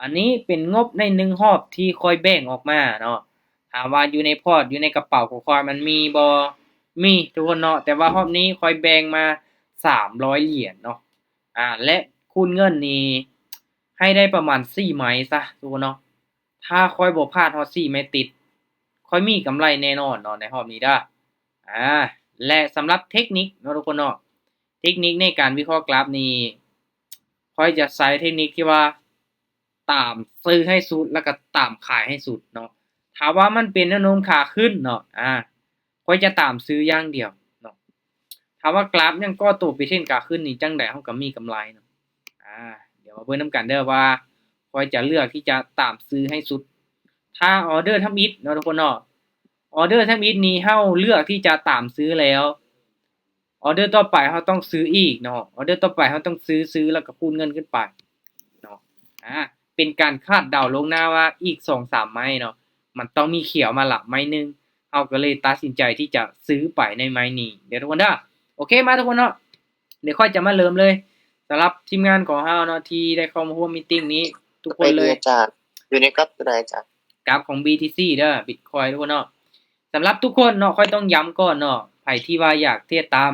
ອັນນີ້ເປັນງົບໃນໜຶ່ງຮອບທີ່ຂ້ອຍແບ່ງອອກມາເນາະ. ຖາມວ່າຢູ່ໃນພອດ ຢູ່ໃນກະເປົາຂອງຂ້ອຍມັນມີບໍ່? ມີ ທຸກຄົນເນາະ, ແຕ່ວ່າຮອບນີ້ຂ້ອຍແບ່ງມາສາມຮ້ອຍຫຼຽນເນາະ. ອາ ແລະ ຄູນເງິນນີ້ໃຫ້ໄດ້ປະມານສີ່ໄມ້ຊະ ທຸກຄົນເນາະ. ຖ້າຂ້ອຍບໍ່ພາດຮອດສີ່ໄມ້ຕິດ ຂ້ອຍມີກຳໄລແນ່ນອນເນາະໃນຮອບນີ້ເດີ້. ອາ ແລະ ສຳລັບເທັກນິກເນາະ ທຸກຄົນເນາະ, ເທັກນິກໃນການວິເຄາະກຣາຟນີ້ ຂ້ອຍຈະໃຊ້ເທັກນິກທີ່ວ່າ ຕາມຊື້ໃຫ້ສຸດ ແລ້ວກໍຕາມຂາຍໃຫ້ສຸດເນາະ. ຖ້າວ່າມັນເປັນແນວໂນ້ມຂາຂຶ້ນເນາະ ອາ ຂ້ອຍຈະຕາມຊື້ຢ່າງດຽວເນາະ. ຖ້າວ່າກຣາຟຍັງກໍ່ໂຕເປັນເທຣນຂາຂຶ້ນນີ້ ຈັ່ງໃດເຮົາກໍມີກຳໄລເນາະ. ອາ ດຽວມາເບິ່ງນຳກັນເດີ້ວ່າຂ້ອຍຈະເລືອກທີ່ຈະຕາມຊື້ໃຫ້ສຸດ. ຖ້າອໍເດີທຳອິດເນາະ ທຸກຄົນເນາະ, ອໍເດີທຳອິດນີ້ເຮົາເລືອກທີ່ຈະຕາມຊື້ແລ້ວ ອໍເດີຕໍ່ໄປເຮົາຕ້ອງຊື້ອີກເນາະ, ອໍເດີຕໍ່ໄປເຮົາຕ້ອງຊື້ ຊື້ແລ້ວກໍຄູນເງິນຂຶ້ນໄປເນາະ. ອາ ເປັນການຄາດເດົາລ່ວງໜ້າວ່າອີກສອງສາມໄມ້ເນາະ ມັນຕ້ອງມີຂຽວມາລະໄມ້ໜຶ່ງ, ເຮົາກໍເລີຍຕັດສິນໃຈທີ່ຈະຊື້ໄປໃນໄມ້ນີ້ເດີ້ ທຸກຄົນເດີ້. ໂອເຄ ມາ ທຸກຄົນເນາະ, ດຽວຂ້ອຍຈະມາເລີ່ມເລີຍ. ສຳລັບທີມງານຂອງເຮົາເນາະ ທີ່ໄດ້ເຂົ້າມາຮ່ວມມີດຕິ້ງນີ້ ທຸກຄົນເລີຍ. ອາຈານ ຢູ່ໃນກຣາຟຕົວໃດອາຈານ? ກຣາຟຂອງ ບີທີຊີ ເດີ້ ບິດຄອຍ ທຸກຄົນເນາະ. ສຳລັບທຸກຄົນເນາະ ຂ້ອຍຕ້ອງຢ້ຳກ່ອນເນາະ, ໃຜທີ່ວ່າຢາກເທຣດຕາມ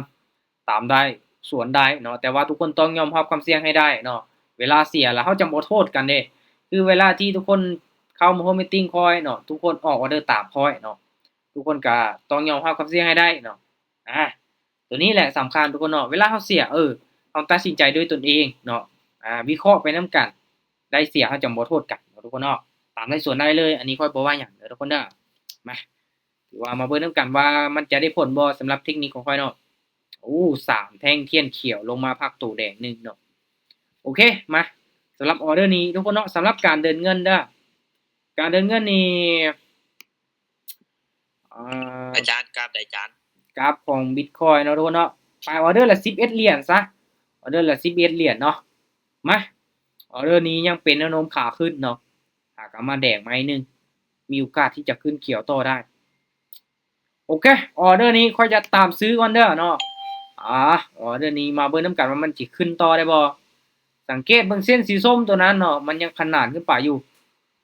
ຕາມໄດ້ ສວນໄດ້ເນາະ, ແຕ່ວ່າທຸກຄົນຕ້ອງຍອມຮັບຄວາມສ່ຽງໃຫ້ໄດ້ເນາະ. ເວລາເສຍແລ້ວເຮົາຈະບໍ່ໂທດກັນເດ້. ຄືເວລາທີ່ທຸກຄົນເຂົ້າມາຮ່ວມມີດຕິ້ງຂ້ອຍເນາະ, ທຸກຄົນອອກອໍເດີຕາມຂ້ອຍເນາະ, ທຸກຄົນກໍຕ້ອງຍອມຮັບຄວາມສ່ຽງໃຫ້ໄດ້ເນາະ. ອາ ຕົວນີ້ແຫຼະສຳຄັນ ທຸກຄົນເນາະ. ເວລາເຮົາເສຍ ເອີ ເຮົາຕັດສິນໃຈດ້ວຍຕົນເອງເນາະ, ອາ ວິເຄາະໄປນຳກັນ, ໄດ້ເສຍເຮົາຈະບໍ່ໂທດກັນເນາະ ທຸກຄົນເນາະ. ຕາມໄດ້ສວນໄດ້ເລີຍ, ອັນນີ້ຂ້ອຍບໍ່ວ່າຫຍັງເດີ້ ທຸກຄົນເດີ້. ມາ ຖືວ່າມາເບິ່ງນຳກັນວ່າມັນຈະໄດ້ຜົນບໍ່ ສຳລັບເທັກນິກຂອງຂ້ອຍເນາະ. ໂອ້ ສາມແທ່ງທຽນຂຽວລົງມາພັກໂຕແດງໜຶ່ງເນາະ. ໂອເຄ ມາ ສຳລັບອໍເດີນີ້ ທຸກຄົນເນາະ, ສຳລັບການເດີນເງິນເດີ້ ການເດີນເງິນນີ້ ອາ ອາຈານ ກຣາຟໃດອາຈານ? ກຣາຟຂອງບິດຄອຍເນາະ ທຸກຄົນເນາະ. ໄປອໍເດີລະສິບເອັດຫຼຽນຊະ, ອໍເດີລະສິບເອັດຫຼຽນເນາະ. ມາ ອໍເດີນີ້ຍັງເປັນແນວໂນ້ມຂາຂຶ້ນເນາະ, ຫາກະມາແດງມາໜ້ອຍໜຶ່ງ ມີໂອກາດທີ່ຈະຂຶ້ນຂຽວຕໍ່ໄດ້. ໂອເຄ ອໍເດີນີ້ຂ້ອຍຈະຕາມຊື້ກ່ອນເດີ້ເນາະ. ອາ ອໍເດີນີ້ມາເບິ່ງນຳກັນວ່າມັນຊິຂຶ້ນຕໍ່ໄດ້ບໍ່. ສັງເກດເບິ່ງເສັ້ນສີສົ້ມຕົວນັ້ນເນາະ, ມັນຍັງຂະໜານຂຶ້ນໄປຢູ່.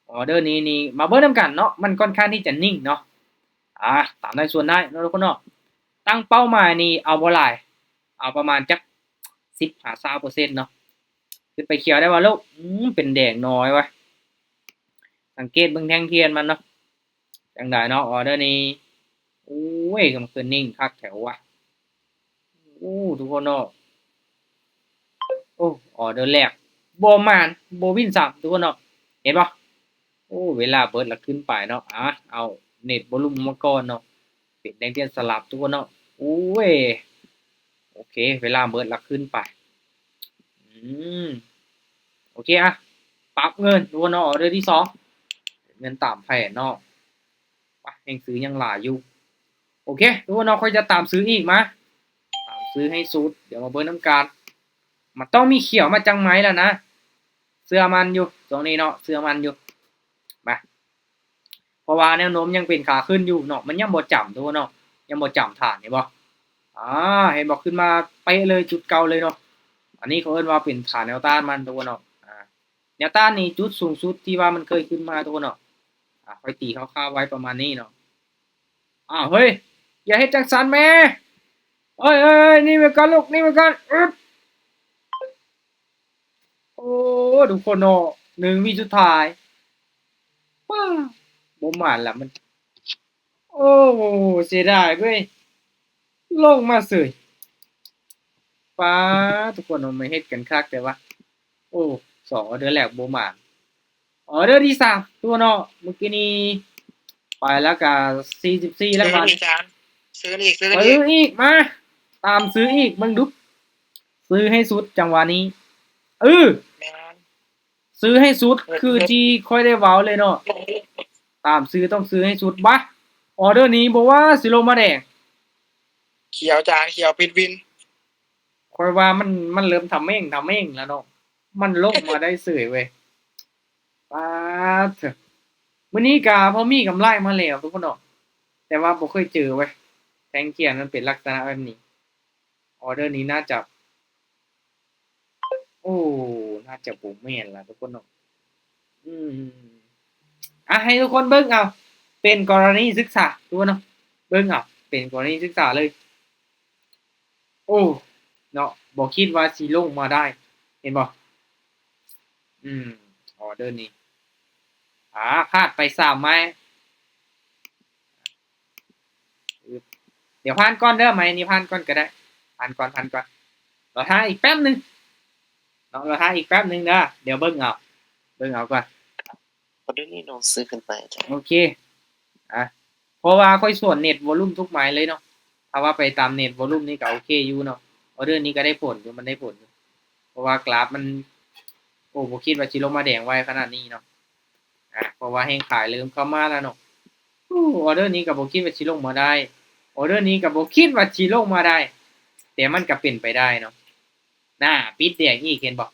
ອໍເດີນີ້ນີ້ມາເບິ່ງນຳກັນເນາະ, ມັນຂ້ອນຂ້າງທີ່ຈະນິ່ງເນາະ. ອາ ຕາມໄດ້ສວນໄດ້ເນາະ ທຸກຄົນເນາະ. ຕັ້ງເປົ້າໝາຍນີ້ເອົາບໍ່ຫຼາຍ, ເອົາປະມານຈັກສິບຫາຊາວເປີເຊັນເນາະ. ຂຶ້ນໄປຂຽວໄດ້ບໍ່ລູກ? ອືມ ເປັນແດງນ້ອຍວະ. ສັງເກດເບິ່ງແທ່ງທຽນມັນເນາະ. ຈັ່ງໃດເນາະ ອໍເດີນີ້. ໂອ້ຍ ກຳຄືນນິ່ງຄັກແທ້ວະ. ໂອ້ ທຸກຄົນເນາະ. ໂອ້ ອໍເດີແລກບໍ່ໝານ ບໍ່ວິນຊ້ຳ ທຸກຄົນເນາະ. ເຫັນບໍ່? ໂອ້ ເວລາເບິດລະຂຶ້ນໄປເນາະ. ອາ ເອົາເນັດໂວລຸມມາກ່ອນເນາະ. ເປັນແດງທຽນສະຫຼັບ ທຸກຄົນເນາະ. ໂອ້ຍ ໂອເຄ ເວລາເບິດລະຂຶ້ນໄປ. ອືມ ໂອເຄ ອະ ປັບເງິນ ທຸກຄົນເນາະ. ອໍເດີທີສອງ ເງິນຕາມແຜນເນາະ. ປະ ແຮ່ງຊື້ຍັງຫຼາຍຢູ່. ໂອເຄ ທຸກຄົນເນາະ, ຂ້ອຍຈະຕາມຊື້ອີກ. ມາ ຕາມຊື້ໃຫ້ສຸດ. ດຽວມາເບິ່ງນຳກັນ. ມັນຕ້ອງມີຂຽວມາຈັກໄມ້ແລ້ວນະ. ເຊື່ອໝັ້ນຢູ່ ຊ່ວງນີ້ເນາະ, ເຊື່ອໝັ້ນຢູ່. ມາ ເພາະວ່າແນວໂນ້ມຍັງເປັນຂາຂຶ້ນຢູ່ເນາະ, ມັນຍັງບໍ່ຈຳ ທຸກຄົນເນາະ, ຍັງບໍ່ຈຳຖານ ເຫັນບໍ່? ອາ ເຫັນບໍ່? ຂຶ້ນມາເປະເລີຍ ຈຸດເກົ່າເລີຍເນາະ. ອັນນີ້ເຂົາເອີ້ນວ່າເປັນຖານແນວຕ້ານມັນ ທຸກຄົນເນາະ. ອາ ແນວຕ້ານນີ້ຈຸດສູງສຸດທີ່ວ່າມັນເຄີຍຂຶ້ນມາ ທຸກຄົນເນາະ. ອາ ຂ້ອຍຕີຄ່າວໆໄວ້ປະມານນີ້ເນາະ. ອ້າວ ເຮີ້ຍ ຢ່າເຮັດຈັ່ງຊັ້ນແມ້. ເອີຍໆໆ ໜີໄປກ່ອນລູກ ໜີໄປກ່ອນ. ອຶບ ໂອ້ ທຸກຄົນເນາະ ໜຶ່ງວິສຸດທ້າຍ. ປ້າ ບໍ່ໝານລະມັນ. ໂອ້ ເສຍດາຍເວີຍ ລົງມາເສີຍ. ປ້າ ທຸກຄົນເນາະ ມາເຮັດກັນຄັກແຕ່ວ່າ. ໂອ້ ສອງອໍເດີແລກບໍ່ໝານ. ອໍເດີທີສາມ ທຸກຄົນເນາະ ມື້ກີ້ນີ້ໄປແລ້ວກະສີ່ສິບສີ່ແລ້ວ. ຊື້ອີກ ຊື້ອີກ ຊື້ອີກ ຊື້ອີກ. ມາ ຕາມຊື້ອີກ ເບິ່ງດຸ ຊື້ໃຫ້ສຸດຈັງຫວະນີ້. ເອີ ແມ່ນ ຊື້ໃຫ້ສຸດ ເອີ ຄືທີ່ຂ້ອຍໄດ້ເວົ້າເລີຍເນາະ. ຕາມຊື້ຕ້ອງຊື້ໃຫ້ສຸດ. ບາ ອໍເດີນີ້ບໍ່ວ່າຊິລົງມາແດງ ຂຽວຈານ ຂຽວປິດວິນ. ຂ້ອຍວ່າມັນ ມັນເລີ່ມທຳແມ່ງ ທຳແມ່ງແລ້ວເນາະ, ມັນລົງມາໄດ້ເສີຍເວີຍ. ປາດເທີ ມື້ນີ້ກະພໍມີກຳໄລມາແລ້ວ ທຸກຄົນເນາະ, ແຕ່ວ່າບໍ່ເຄີຍເຈີເວີຍ ແທ່ງທຽນມັນເປັນລັກສະນະແບບນີ້. ອໍເດີນີ້ໜ້າຈະ ໂອ້ ໜ້າຈະບໍ່ແມ່ນລະ ທຸກຄົນເນາະ. ມ ອ່ະ ໃຫ້ທຸກຄົນເບິ່ງເອົາ ເປັນກໍລະນີສຶກສາ ທຸກຄົນເນາະ ເບິ່ງເອົາ ເປັນກໍລະນີສຶກສາເລີຍ. ໂອ້ ເນາະ ບໍ່ຄິດວ່າຊິລົງມາໄດ້ ເຫັນບໍ່? ອືມ ອໍເດີນີ້ ອ່າ ພາດໄປສາມໄມ້. ດຽວຜ່ານກ່ອນເດີ ໄມ້ນີ້ຜ່ານກ່ອນກໍໄດ້ ຜ່ານກ່ອນ ຜ່ານກ່ອນ ລໍຖ້າອີກແປັບໜຶ່ງເນາະ ລໍຖ້າອີກແປັບໜຶ່ງເດີ ດຽວເບິ່ງເອົາ ເບິ່ງເອົາກ່ອນ. ອໍເດີນີ້ນ້ອງຊື້ຂຶ້ນໄປ ໂອເຄ ອ່ະ ເພາະວ່າຂ້ອຍສວນເນັດວໍລຸ່ມທຸກໄມ້ເລີຍເນາະ ຖ້າວ່າໄປຕາມເນັດວໍລຸ່ມນີ້ກໍໂອເຄຢູ່ເນາະ ອໍເດີນີ້ກໍໄດ້ຜົນຢູ່ ມັນໄດ້ຜົນຢູ່ ເພາະວ່າກຣາຟມັນ ໂອ້ ບໍ່ຄິດວ່າຊິລົງມາແດງໄວຂະໜາດນີ້ເນາະ ອ່າ ເພາະວ່າແຮງຂາຍເລີ່ມເຂົ້າມາແລ້ວເນາະ. ໂອ້ ອໍເດີນີ້ກໍບໍ່ຄິດວ່າຊິລົງມາໄດ້ ອໍເດີນີ້ກໍບໍ່ຄິດວ່າຊິລົງມາໄດ້ ແຕ່ມັນກໍເປັນໄປໄດ້ເນາະ. ໜ້າ ປິດແດງອີກ ເຫັນບໍ່?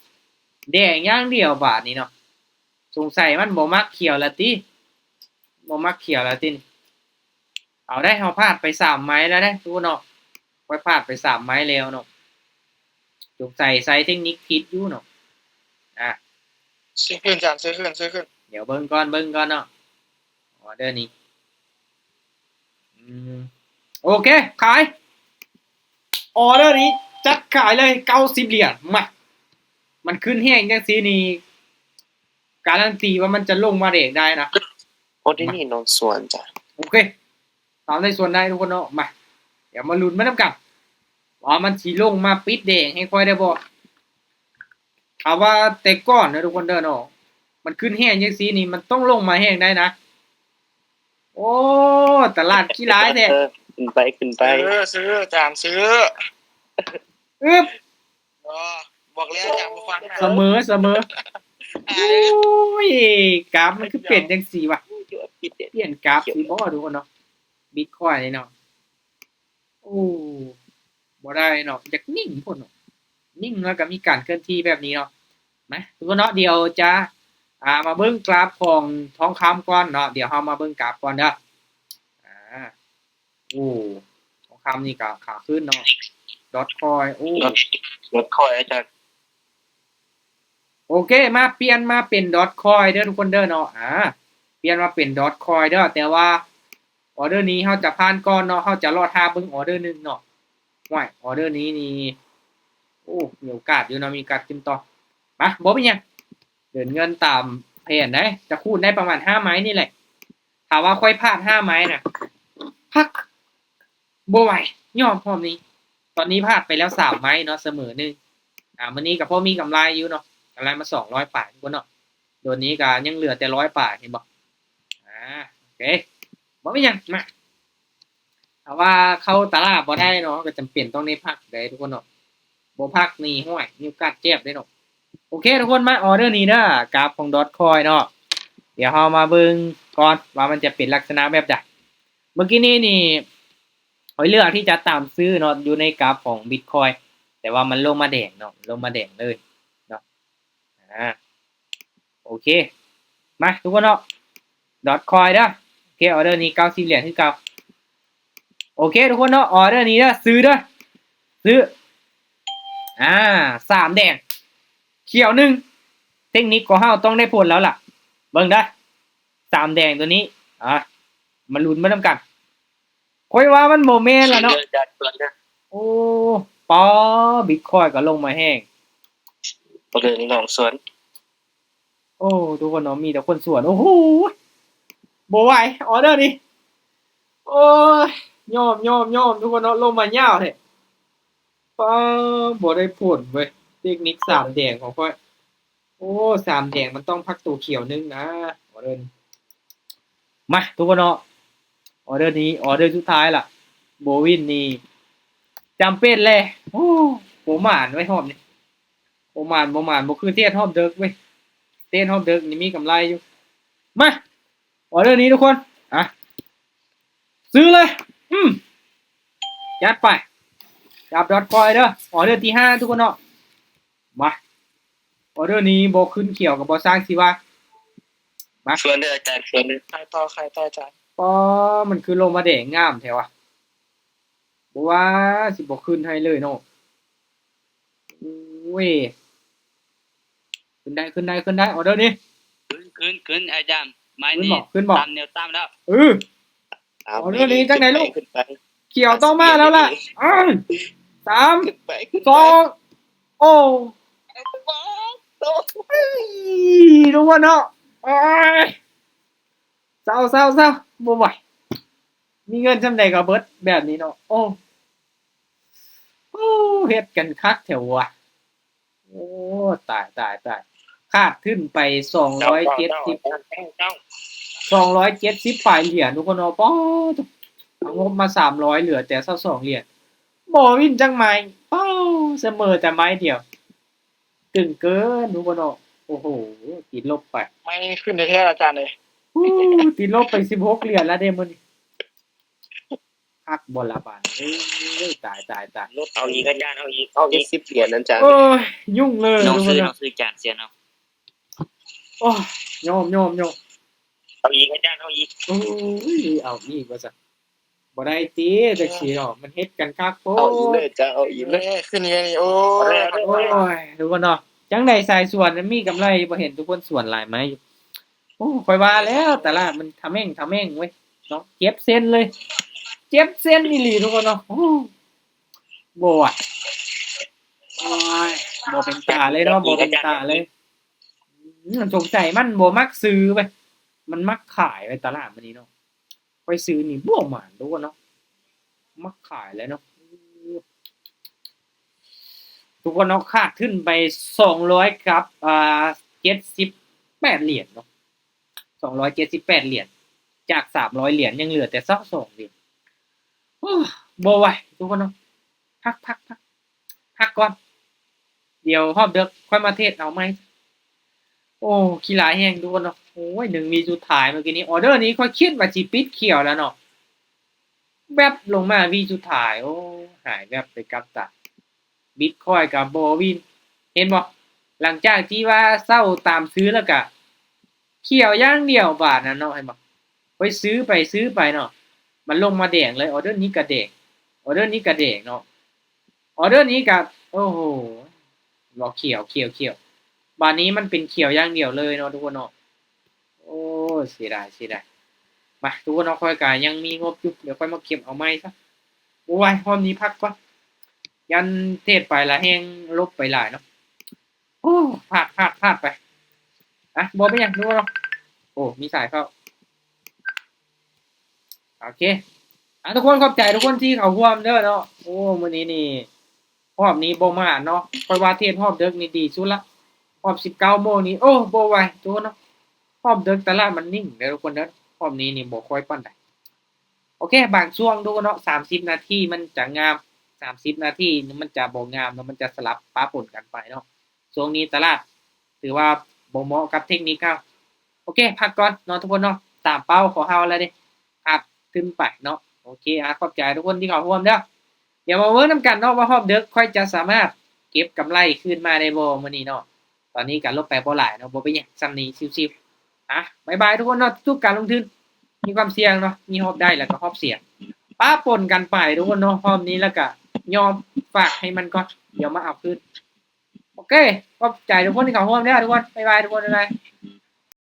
ແດງຢ່າງດຽວບາດນີ້ເນາະ ສົງໄສມັນບໍ່ມັກຂຽວລະຕິ ບໍ່ມັກຂຽວລະຕິ. ເອົາໄດ໋ ເຮົາພາດໄປສາມໄມ້ແລ້ວເດ້ທຸກຄົນເນາະ ຂ້ອຍພາດໄປສາມໄມ້ແລ້ວເນາະ ສົງໄສໃຊ້ເທັກນິກຜິດຢູ່ເນາະ ອ່າ ຊື້ຂຶ້ນ ຈານ ຊື້ຂຶ້ນ ຊື້ຂຶ້ນ ດຽວເບິ່ງກ່ອນ ເບິ່ງກ່ອນເນາະ ອໍເດີນີ້ ອືມ ໂອເຄ ຂາຍ ອໍເດີນີ້ຈັດຂາຍເລີຍ ເກົ້າສິບຫຼຽນ ມາ ມັນຂຶ້ນແຮງຈັ່ງຊີ້ນີ້ ກາລັນຕີວ່າມັນຈະລົງມາແດງໄດ້ນະ ອໍເດີນີ້ນ້ອງສວນຈ້ະ ໂອເຄ ຕາມໄດ້ສວນໄດ້ທຸກຄົນເນາະ ມາ ດຽວມາລຸ້ນໄປນຳກັນ ວ່າມັນຊິລົງມາປິດແດງໃຫ້ຂ້ອຍໄດ້ບໍ່? ຖ້າວ່າແຕ່ກ່ອນເດີທຸກຄົນເດີເນາະ ມັນຂຶ້ນແຮງຈັ່ງຊີ້ນີ້ ມັນຕ້ອງລົງມາແຮງໄດ້ນະ. ໂອ້ ຕະຫຼາດຂີ້ຮ້າຍແທ້ ເອີ ຂຶ້ນໄປ ຂຶ້ນໄປ ຊື້ ຊື້ ຈານ ຊື້ ອຶບ ອໍ ບອກແລ້ວ ຈານບໍ່ຟັງນະ ສະເໝີ ສະເໝີ ໂອ້ຍ ກາຟມັນຄືເປັນຈັ່ງຊີ້ວະ ປ່ຽນກາຟຊິບໍ່ທຸກຄົນເນາະ ບິດຄອຍນີ້ເນາະ. ໂອ້ ບໍ່ໄດ້ເນາະ ຢາກນິ່ງພຸ້ນເນາະ ນິ່ງແລ້ວກໍມີການເຄື່ອນທີ່ແບບນີ້ເນາະ. ມາ ທຸກຄົນເນາະ ດຽວຈະ ອ່າ ມາເບິ່ງກຣາຟຂອງທອງຄຳກ່ອນເນາະ ດຽວເຮົາມາເບິ່ງກຣາຟກ່ອນເດີ ອ່າ ໂອ້ ທອງຄຳນີ້ກໍຂາຂຶ້ນເນາະ ດອດຄອຍ ໂອ້ ດອດ ດອດຄອຍ ອາຈານ ໂອເຄ ມາ ປ່ຽນມາເປັນດອດຄອຍເດີທຸກຄົນເດີເນາະ ອ່າ ປ່ຽນມາເປັນດອດຄອຍເດີ ແຕ່ວ່າ ອໍເດີນີ້ເຮົາຈະຜ່ານກ່ອນເນາະ ເຮົາຈະລໍຖ້າເບິ່ງອໍເດີໜຶ່ງເນາະ. ຫ້ວຍ ອໍເດີນີ້ນີ້ ໂອ້ ມີໂອກາດຢູ່ເນາະ ມີໂອກາດຂຶ້ນຕໍ່. ມາ ບໍ່ເປັນຫຍັງ ເດີນເງິນຕາມແຜນໄດ໋ ຈະຄູນໄດ້ປະມານຫ້າໄມ້ນີ້ແຫຼະ. ຖ້າວ່າຂ້ອຍພາດຫ້າໄມ້ນະ ພັກ ບໍ່ໄຫວ ຍອມຮອບນີ້. ຕອນນີ້ພາດໄປແລ້ວສາມໄມ້ເນາະ ສະເໝີໜຶ່ງ ອ່າ ມື້ນີ້ກໍພໍມີກຳໄລຢູ່ເນາະ ກຳໄລມາສອງຮ້ອຍປາຍທຸກຄົນເນາະ. ໂດນນີ້ກໍຍັງເຫຼືອແຕ່ຮ້ອຍປາຍ ເຫັນບໍ່? ອ່າ ໂອເຄ ບໍ່ມີຫຍັງ ມາ ຖ້າວ່າເຂົ້າຕະຫຼາດບໍ່ໄດ້ເນາະ ກໍຈຳເປັນຕ້ອງໄດ້ພັກໄດ໋ທຸກຄົນເນາະ ບໍ່ພັກນີ້ ຫ້ວຍ ມີໂອກາດເຈັບເດ້ເນາະ. ໂອເຄທຸກຄົນ ມາ ອໍເດີນີ້ເດີ ກາຟຂອງດອດຄອຍເນາະ ດຽວເຮົາມາເບິ່ງກ່ອນວ່າມັນຈະເປັນລັກສະນະແບບໃດ. ເມື່ອກີ້ນີ້ນີ້ ຂ້ອຍເລືອກທີ່ຈະຕາມຊື້ເນາະ ຢູ່ໃນກາຟຂອງບິດຄອຍ ແຕ່ວ່າມັນລົງມາແດງເນາະ ລົງມາແດງເລີຍເນາະ. ອ່າ ໂອເຄ ມາທຸກຄົນເນາະ ດອດຄອຍເດີ. ໂອເຄ ອໍເດີນີ້ເກົ້າສິບຫຼຽນຄືເກົ່າ. ໂອເຄທຸກຄົນເນາະ ອໍເດີນີ້ເດີ ຊື້ເດີ ຊື້ ອ່າ ສາມແດງ ຂຽວໜຶ່ງ ເທັກນິກຂອງເຮົາຕ້ອງໄດ້ຜົນແລ້ວລະ. ເບິ່ງເດີ ສາມແດງຕົວນີ້ ອ່າ ມາລຸ້ນໄປນຳກັນ. ຂ້ອຍວ່າມັນບໍ່ແມ່ນລະເນາະ ໂອ້ ປາ ບິດຄອຍກໍລົງມາແຮງ ບໍ່ເລີຍນ້ອງສວນ. ໂອ້ ທຸກຄົນເນາະ ມີແຕ່ຄົນສວນ ໂອ້ໂຫ ບໍ່ໄຫວ ອໍເດີນີ້ ໂອ້ຍ ຍອມ ຍອມ ຍອມ ທຸກຄົນເນາະ ລົງມາຍາວແທ້ ປາ ບໍ່ໄດ້ຜົນເວີຍ ເທັກນິກສາມແດງຂອງຂ້ອຍ. ໂອ້ ສາມແດງມັນຕ້ອງພັກໂຕຂຽວໜຶ່ງນະ ອໍເດີນີ້. ມາ ທຸກຄົນເນາະ ອໍເດີນີ້ ອໍເດີສຸດທ້າຍລະ ບໍ່ວິນນີ້ຈຳເປັນແຫຼະ. ໂອ້ ບໍ່ໝານເວີຍຮອບນີ້ ບໍ່ໝານ ບໍ່ໝານ ບໍ່ຄືເທຣດຮອບເດິກເວີຍ ເທຣດຮອບເດິກນີ້ມີກຳໄລຢູ່. ມາ ອໍເດີນີ້ທຸກຄົນ ອ່ະ ຊື້ເລີຍ ອືມ ຈັດໄປ ຈັບດອດຄອຍເດີ ອໍເດີທີຫ້າທຸກຄົນເນາະ. ມາ ອໍເດີນີ້ບໍ່ຂຶ້ນຂຽວກໍບໍ່ຊ່າງຊິວ່າ ມາ ສວນເດີອາຈານ ສວນເດີ ຂາຍຕໍ່ ຂາຍຕໍ່ອາຈານ. ປາ ມັນຄືລົງມາແດງງາມແທ້ວະ ບໍ່ວ່າຊິບໍ່ຂຶ້ນໃຫ້ເລີຍເນາະ. ໂອ້ຍ ຂຶ້ນໄດ້ ຂຶ້ນໄດ້ ຂຶ້ນໄດ້ ອໍເດີນີ້ ຂຶ້ນ ຂຶ້ນ ອາຈານ ໄມ້ນີ້ ຂຶ້ນບໍ່? ຕາມແນວຕາມແລ້ວ ເອີ ເອົາເລື່ອງນີ້ຈັ່ງໃດລູກ? ຂຶ້ນໄປ ຂຽວຕ້ອງມາແລ້ວລະ ເອີ ສາມ ສອງ ໂອ້ ໂອ້ຍ ທຸກຄົນເນາະ ໂອ້ຍ ເຊົາໆໆ ບໍ່ໄຫວ ມີເງິນສ່ຳໃດກໍເບິດແບບນີ້ເນາະ ໂອ້ ໂອ້ ເຮັດກັນຄັກແທ້ວະ ໂອ້ ຕາຍ ຕາຍ ຕາຍ ຂາດທຶນໄປສອງຮ້ອຍເຈັດສິບ ສອງຮ້ອຍເຈັດສິບປາຍຫຼຽນ ທຸກຄົນເນາະ ປາດ ເອົາງົບມາສາມຮ້ອຍ ເຫຼືອແຕ່ຊາວສອງຫຼຽນ ບໍ່ວິນຈັກໄມ້ ປາດ ສະເໝີແຕ່ໄມ້ດຽວ ຕຶງເກີນ ທຸກຄົນເນາະ ໂອ້ໂຫ ຕິດລົບໄປ ໄມ້ຂຶ້ນແທ້ໆ ອາຈານເອີຍ ໂອ້ ຕິດລົບໄປສິບຫົກຫຼຽນລະເດ້ມື້ນີ້ ຄັກບໍ່ລະບາດນີ້ ເອີຍ ຕາຍ ຕາຍ ຕາຍ ລົດ ເອົາອີກ ອາຈານ ເອົາອີກ ເອົາອີກ ເຈັດສິບຫຼຽນ ອາຈານ ໂອ້ຍ ຫຍຸ້ງເລີຍ ນ້ອງຊື້ ນ້ອງຊື້ຈານເສຍເນາະ ໂອ້ຍ ຍອມ ຍອມ ຍອມ ເອົາອີກ ອາຈານ ເອົາອີກ ໂອ້ຍ ເອົາອີກວ່າຊັ້ນ ບໍ່ໄດ້ຕິ ຈັກຊີ້ເນາະ ມັນເຮັດກັນຄັກໂພດ ເອົາອີກເລີຍ ຈະເອົາອີກເລີຍ ເອີ ຂຶ້ນອີກແລ້ວນີ້ ໂອ້ຍ ໂອ້ຍ ທຸກຄົນເນາະ ຈັ່ງໃດສາຍສວນມີກຳໄລ ບໍ່ເຫັນທຸກຄົນສວນຫຼາຍໄມ້ຢູ່ ໂອ້ ຂ້ອຍວ່າແລ້ວ ຕະຫຼາດມັນທະແມ່ງທະແມ່ງເວີຍເນາະ ເຈັບເຊັນເລີຍ ເຈັບເຊັນອີ່ຫຼີທຸກຄົນເນາະ ໂອ້ ບໍ່ວ່າ ໂອ້ຍ ບໍ່ເປັນຕາເລີຍເນາະ ບໍ່ເປັນຕາເລີຍ ອືມ ສົງໄສມັນບໍ່ມັກຊື້ເວີຍ ມັນມັກຂາຍເວີຍ ຕະຫຼາດມື້ນີ້ເນາະ ຂ້ອຍຊື້ນີ້ບໍ່ໝານທຸກຄົນເນາະ ມັກຂາຍແຫຼະເນາະ ທຸກຄົນເນາະ ຂາດທຶນໄປສອງຮ້ອຍກັບ ອ່າ ເຈັດສິບແປດຫຼຽນເນາະ ສອງຮ້ອຍເຈັດສິບແປດຫຼຽນ ຈາກສາມຮ້ອຍຫຼຽນ ຍັງເຫຼືອແຕ່ຊາວສອງຫຼຽນ ໂອ້ ບໍ່ໄຫວທຸກຄົນເນາະ ພັກໆໆ ພັກກ່ອນ ດຽວຮອບເດິກຄ່ອຍມາເທດເອົາໃໝ່ ໂອ້ ຂີ້ຫຼາຍແຮງທຸກຄົນເນາະ ໂອ້ຍ ໜຶ່ງວິສຸດທ້າຍເມື່ອກີ້ນີ້ ອໍເດີນີ້ຂ້ອຍຄິດວ່າຊິປິດຂຽວແລ້ວເນາະ ແວັບລົງມາວິສຸດທ້າຍ ໂອ້ ຫາຍແວັບໄປກັບຕາ ບິດຄອຍກໍບໍ່ວິນ ເຫັນບໍ່ ຫຼັງຈາກທີ່ວ່າເຊົ່າຕາມຊື້ແລ້ວກະ ຂຽວຢ່າງດຽວບາດນັ້ນເນາະ ເຫັນບໍ່ ຂ້ອຍຊື້ໄປຊື້ໄປເນາະ ມັນລົງມາແດງເລີຍ ອໍເດີນີ້ກະແດງ ອໍເດີນີ້ກະແດງເນາະ ອໍເດີນີ້ກະ ໂອ້ໂຫ ບໍ່ຂຽວ ຂຽວ ຂຽວ ບາດນີ້ມັນເປັນຂຽວຢ່າງດຽວເລີຍເນາະທຸກຄົນເນາະ ໂອ້ ເສຍດາຍ ເສຍດາຍ ມາ ທຸກຄົນເນາະ ຂ້ອຍກະຍັງມີງົບຢູ່ ດຽວຂ້ອຍມາເກັບເອົາໃໝ່ຊະ ໂອ້ຍ ຮອບນີ້ພັກກ່ອນ ຢ້ານເທດໄປລະແຮງລົບໄປຫຼາຍເນາະ ໂອ້ ພາດ ພາດ ພາດໄປ ອ່ະ ບໍ່ເປັນຫຍັງທຸກຄົນເນາະ ໂອ້ ມີສາຍເຂົ້າ ໂອເຄ ອ່ະ ທຸກຄົນ ຂອບໃຈທຸກຄົນທີ່ເຂົ້າຮ່ວມເດີເນາະ ໂອ້ ມື້ນີ້ນີ້ ຮອບນີ້ບໍ່ມາເນາະ ຂ້ອຍວ່າເທດຮອບເດິກນີ້ດີສຸດລະ ຮອບສິບເກົ້າໂມງນີ້ ໂອ້ ບໍ່ໄຫວທຸກຄົນເນາະ ຮອບເດິກຕະຫຼາດມັນນິ່ງເດີທຸກຄົນເດີ ຮອບນີ້ນີ້ບໍ່ຄ່ອຍປານໃດ ໂອເຄ ບາງຊ່ວງທຸກຄົນເນາະ ສາມສິບນາທີມັນຈະງາມ ສາມສິບນາທີມັນຈະບໍ່ງາມເນາະ ມັນຈະສະຫຼັບປະປົນກັນໄປເນາະ ຊ່ວງນີ້ຕະຫຼາດຖືວ່າບໍ່ເໝາະກັບເທັກນິກເຮົາ ໂອເຄ ພັກກ່ອນເນາະທຸກຄົນເນາະ ຕາມເປົ້າຂອງເຮົາແລ້ວເດ້ ຂາດທຶນໄປເນາະ ໂອເຄ ອ່ະ ຂອບໃຈທຸກຄົນທີ່ເຂົ້າຮ່ວມເດີ ດຽວມາເບິ່ງນຳກັນເນາະວ່າຮອບເດິກຂ້ອຍຈະສາມາດເກັບກຳໄລຄືນມາໄດ້ບໍ່ມື້ນີ້ເນາະ ຕອນນີ້ກໍລົບໄປບໍ່ຫຼາຍເນາະ ບໍ່ເປັນຫຍັງ ສ່ຳນີ້ຊິວໆ ອ່ະ ບາຍບາຍທຸກຄົນເນາະ ທຸກການລົງທຶນມີຄວາມສ່ຽງເນາະ ມີຮອບໄດ້ແລ້ວກໍຮອບເສຍ ປະປົນກັນໄປທຸກຄົນເນາະ ຮອບນີ້ແລ້ວກໍຍອມຝາກໃຫ້ມັນກ່ອນ ດຽວມາເອົາຄືນ ໂອເຄ ຂອບໃຈທຸກຄົນທີ່ເຂົ້າຮ່ວມເດີທຸກຄົນ ບາຍບາຍທຸກຄົນ ບາຍບາຍ.